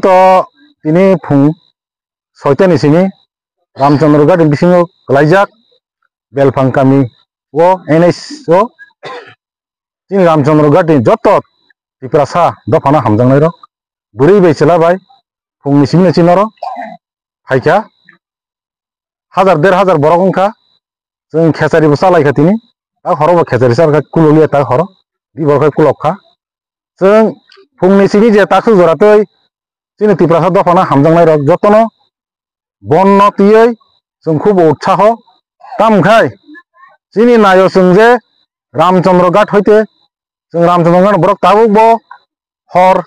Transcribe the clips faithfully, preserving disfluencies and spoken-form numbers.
Joto tini phung soitani simi Ramchandra Ghat ni bisingo kwlaijak Belphang kami o N H o chini Ramchandra Ghat ni joto Tiprasa dophano hamjaknairok bwrwi bai chwla bai phungni simi chini oro phaikha hajar der hajar borok wngkha. Chwng khechari bo chalaikha tini, tak horo bo khechari charkha, kuloliya tak horo, di borok khai kulok kha. Chwng phungni simi je takhuk jora twi chini Tiprasa dophano hamjaknairok jotono bonno twiwi chwng khub utsaho. Tamkhai chini nayo chwng je Ramchandra Ghat hoite chwng Ramchandra Ghat borok tabuk bo hor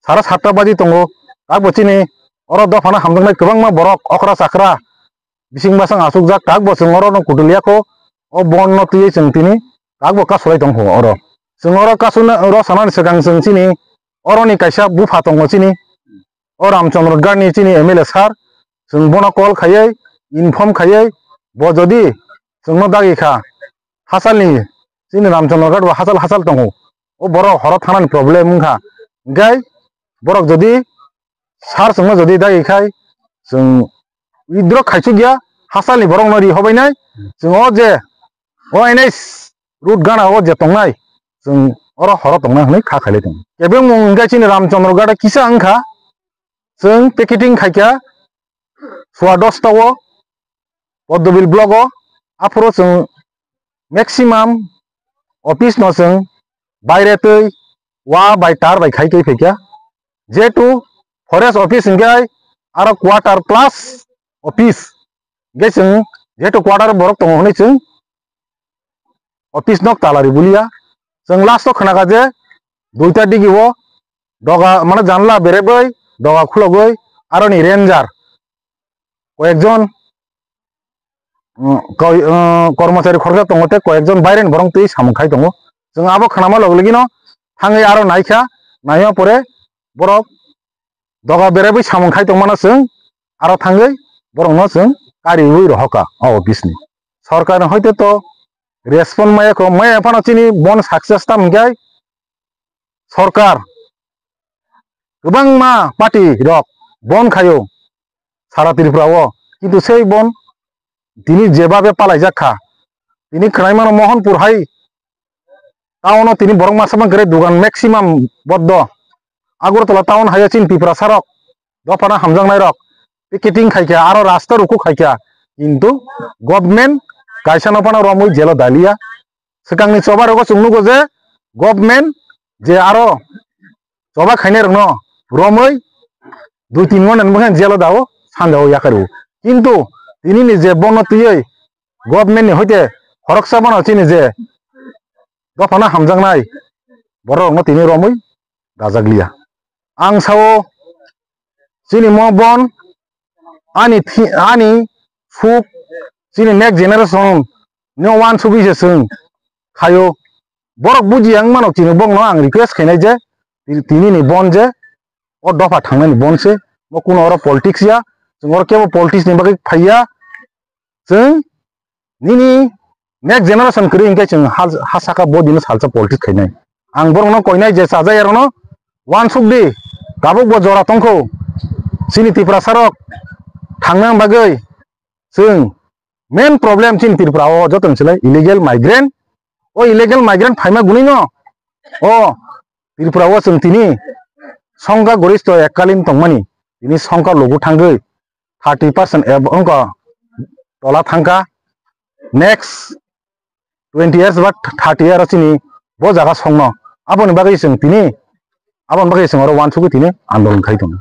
sara satta baji tongo. Takbo chini oro dophano hamjaknai kwbangma borok okra chakra bising basang achukjak, takbo chwng oro no kutul ya kho. O bon no twiwi chwng tini takbo kasulai tong kho oro. Chwng oro kasuna oro sanani swkang chwng chini oroni kaisa bupha tongo chini. O Ramchandra Ghat ni chini M L A sir, chwng bono call khaiwi, inform khaiwi, bo jodi chwngno dagi kha, hachalni chini Ramchandra Ghat bo hachal hachal tongo. O borok horo thangnani problem wngkha. Hinkhe borok jodi sir chwngno jodi dagi khai, chwng withdraw khaisuk ya, hachalni borokno ri hobainai, chwng o je o N H route gana o je tongnai, chwng oro horo tongnai hwnwi kha khailai tongo. Kebengmung hinkhe chini Ramchandra Ghat kisa wngkha, chwng picketing khaikha sua dosta o Poddobil block o, aphuru chwng maximum office no chwng baire twi wa bai tar bai khai twi phaikha. Jehetu forest office hinkhe aro quarter plus office, hinkhe chwng jehetu quarter borok tongo hwnwi chwng office nok tala ri buliya. Chwng last o khwnakha je duita digi o doga mane janla berebwi doga khulogwi aroni ranger koyekjon, mm, koi-, mm, kormochari khoroksa tongo tei koyekjon baireni borok twi samung khai tongo. Chwng abo khwnama log logino thangwi aro naikha, naima pore borok doga berebwi samung khai tongmano chwng aro thangwi borokno chwng kariwi rohokha o office ni. Sorkar ni hoite to respond maya kho, maya phano chini bon success tam hinkhe sorkar kwbangma party rok bon khaio sara Tripura o, kintu sei bon tini jebabe palaijak kha, tini khwnaimano Mohanpur hai town o tini borok masa man kre dugan maximum boddo Agartala town hai o chini Tiprasa rok dophano hamjaknai rok picketing khaikha, aro rasta ruku khaikha, kintu government kaisa no phano romwi jelo daliya. Swkangni choba rogo chwng nugo je government je aro choba khainai rokno romwi dui tin ghonta ni bwkha jelo dao sanja o yakar o. Kintu tini ni je bono twiwi government ni hoite khoroksa bono chini je dophano hamjaknai borok rokno tini romwi dajak liya. Ang sao chini mo bon ani thi-, ani suk chini next generation no wansugwi se chwng khaio. Borok bujiya wng mano chini bokno ang request khainai je ti-, tini ni bon je o dopha thangnani bon se, bo kuno oro politics ya, chwng oro kebo politics ni bagwi phaiya, chwng nini next generation kwrwi hinkhe chwng ha, ha saka bo dino salsa politics khainai. Ang borokno koinai je chajai arokno wansuk di, tabuk bo jora tongkho chini Tiprasa rok thangna bagwi chwng main problem chini Tripura o joto ni silai illegal migrant, o illegal migrant phaima gwnwi no o Tripura o chwng tini songkha goristo ekkalin tongmani tini songkha logu thangwi thirty percent eb-, wngkha tola thangkha. Next twenty years ba thirty year o chini bo jaga songno. Aboni bagwi chwng tini, aboni bagwi chwng oro wansugwi tini andolon khai tongo.